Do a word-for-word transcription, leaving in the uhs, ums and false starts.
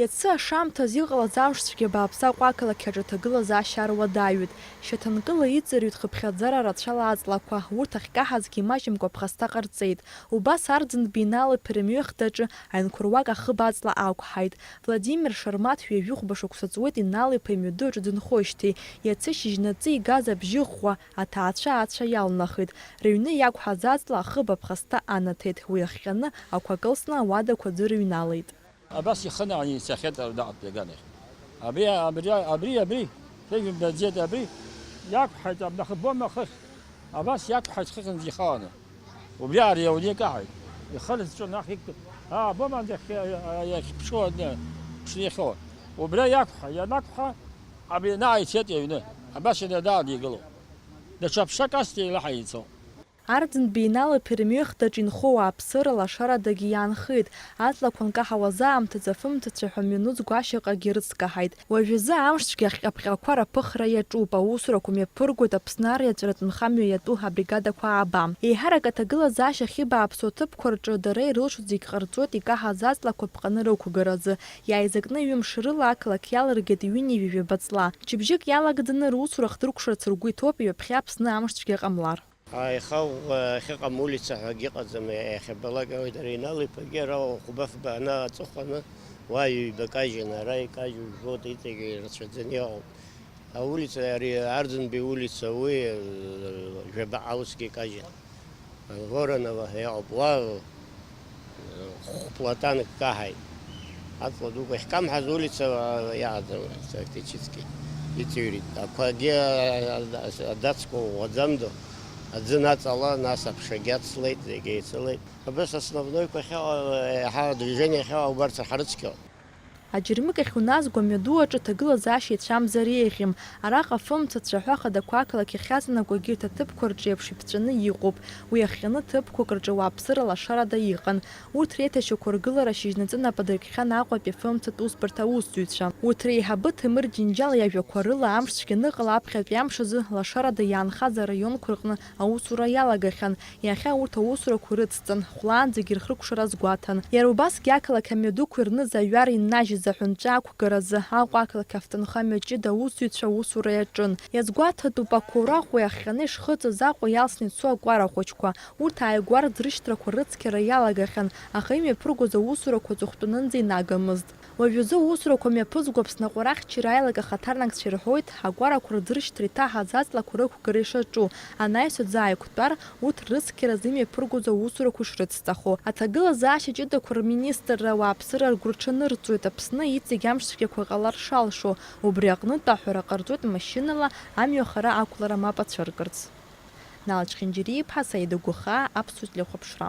Иацы ашамҭаз иҟалаз амшцәгьа бааԥс Аҟәа ақалақь аҿы аҭагылазаашьа ар уадаҩит. Шьаҭанкыла иҵырҩит хыԥхьаӡара рацәала аҵлақәа, урҭ ахькаҳазгьы имаҷымкәа ԥхасҭа ҟарҵеит. Убас Арӡынба Инал иԥа имҩахдаҿы аинқәа руак ахыб аҵла ақәҳаит. Владимир Шармаҭ ҩажәихәба шықәса ҵуеит Инал иԥа имҩаду аҿы дынхоижьҭеи, иацы шьыжьнаҵы игаз абжьы ӷәӷәа аҭаацәа ацәа иалнахит. Рыҩны иақәҳаз аҵла ахыб аԥхасҭа анаҭеит, уи ахҟьаны ақәа кылсны ауадақәа аӡы рыҩналеит. Абас ихынааны ицахьеит аҩнаҟатәи аганахь. Абри, абри, абри, абри, сажәа баӡеит, абри иақәҳаит, абнахыб бома хыхь. Абас иақәҳаит хыхьынӡа ихаланы. Убри ари ауаҩы икаҳаит. Ихы рызҿу наҟ иқәтәоуп. Аа, бома иахь, иахьԥшуа, ԥшны иахьоуа. Убра иақәҳа, ианақәҳа, абри наҟ ицеит аҩны. Абас иара даадигылоуп. Даҽа ԥшак асҭа еилаҳа ицо. Арӡынба Инал иԥа имҩахдаҿ инхо ауааԥсыра лашарадагьы иаанхеит. Аҵлақәа анкаҳауаз аамҭазы афымцацәа ҳәа мҩаныҵгәашьаҟагьы рыцкаҳаит. Уажәазы амшцәгьа ахҟьаԥҟьақәа раԥыхра иаҿуп, аусурақәа мҩаԥыргоит Аԥсны ариаҵәаратә нхамҩа иатәу абригадақәа ааба. Еиҳарак аҭагылазаашьа ахьыбааԥсу аҭыԥқәа рҿы дара ирылшо зегь ҟарҵоит икаҳаз аҵлақәа ԥҟаны рықәгаразы. Иааизакны ҩымш рыла ақалақь иалыргеит ҩынҩажәи жәаба ҵла. Мчыбжьык иалагӡаны русура ахьдыркәшарц ргәы иҭоуп, ҩаԥхьа Аԥсны амшцәгьа ҟамлар. Аиха ӷәӷәа ахьыҟам улица ҳәагьы ыҟаӡам, иахьабалак ауеит, ари Инал иԥагьы ара хәба-фба ана аҵыхәаны уа ҩба кажьын, ара икажьу жәбоит, иҵегьы ирацәаӡаны иҟоуп. Аулица, ари Арӡынба иулица, уи, э, жәабаҟа усгьы икажьын. Воронова ҳәа иҟоуп, уа хә-платанк каҳаит. Аҵла дуқәа ахькамҳаз улица иаҳаӡам, фактически иҵыҩрит. Ақәагьы адацқәа ӷәӷәаӡамду, аӡы наҵала, нас аԥшагьы ацлеит, зегьы еицылеит. Абас основнойқәа ахьыҟоу, еиҳа адвижение ахьыҟоу убарҭ ҳрыцқьоит. Аџьармыкьахь уназго амҩаду аҿы аҭагылазаашьа ицәамзар еиӷьым. Араҟа афымцацәа ҳәа хадақәа ақалақь ахьаҵанакуа егьырҭ аҭыԥқәа рҿы еиԥш иԥҵәаны иҟоуп. Уи иахҟьаны ҭыԥқәак рҿы ауааԥсыра лашарада иҟан. Урҭ реиҭашьақәыргылара шьыжьнаҵы нап адыркхьан Аҟәатәи афымцатә усбарҭа аусзуҩцәа. Урҭ реиҳабы Ҭемыр Џьынџьал иажәақәа рыла, амшцәгьа аныҟала аԥхьатәи амш азы лашарада иаанхаз араионқәа рҟны аусура иалагахьан. Иахьа урҭ аусурақәа рыцҵан, хәлаанӡагьы рхыркәшара азгәаҭан. Иара убасгьы ақалақь амҩадуқәа ирныз аҩар иннажьыз аҳәынҵәа ақәгаразы Аҟәа ақалақь автонхамҩа ҷыда аусзуҩцәа аусура иаҿын. Иазгәаҭатәуп ақәоураҟәа иахҟьаны ишхыҵыз Аҟәа иалсны ицо акәара хәыҷқәа. Урҭ ааигәа рӡрышьҭрақәа рыцқьара иалагахьан, аха имҩаԥыргоз аусурақәа аҵыхәтәанынӡа инагамызт. Уажәазы аусурақәа мҩаԥызго Аԥсны аҟәарахьчара аилак ахаҭарнакцәа ирҳәоит, акәарақәа рӡрышьҭра иҭаҳаз аҵлақәа рықәгара ишаҿу, анаҩс аӡы ааиқәтәар, урҭ рыцқьаразы имҩаԥыргоз аусурақәа ишрыцҵахо. Аҭагылазаашьа ҷыдақәа рминистрра ауааԥсыра ргәырҽанырҵоит Аԥсны иҵегь амшцәгьақәа ҟалар шалшо, убри аҟнытә аҳәара ҟарҵоит машьынала амҩа хара ақәлара мап ацәыркырц. Нал Чхинџьариа-иԥҳа, Саида Гәыхаа, Аԥсуа телехәаԥшра.